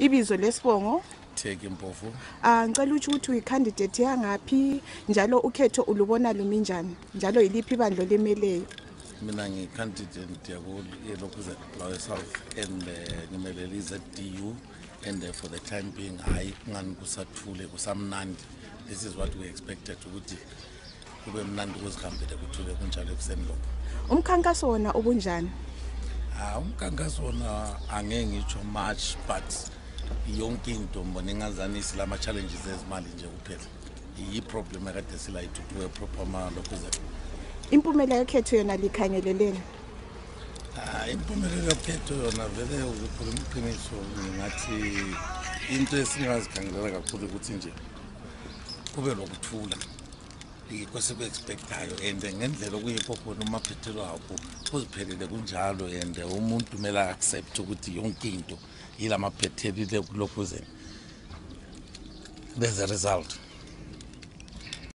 Ibizo lesibongo. Theki Mpofu. Ngicela ukuthi uyicandidate yangaphi njalo ukhetho ulubona lumi njani njalo yiliphi ibandla lemeleyo. Mina ngicandidate yakulokhuze Lower South and ngimelele iZDU and for the time being hayi ngani kusathule kusamnandi. This is what we expected ukuthi kube mnandi kuzihambele kuthule kunjalo ekuseni lokho. Umkhankaso wona ubunjani? Umkhankaso wona angeke ngitsho much but yonke into mbona ngazanisi lama challenges ezimali nje kuphela. Iyi problem ekade silayithu to a proper lokhuze. Impumela yekhetho yona likhangeleleni. Impumela yekhetho yona vele ukukhuluma iqiniso ngathi into esingazikhangelela kakhulu ukuthi nje kube lokuthula. Yikho sebe-expectayo and ngendlela okuyikho khona umaphethelo akho kuziphelele kunjalo and umuntu kumele accept ukuthi yonke into yilamaphethelo kulokho zen. There's a result.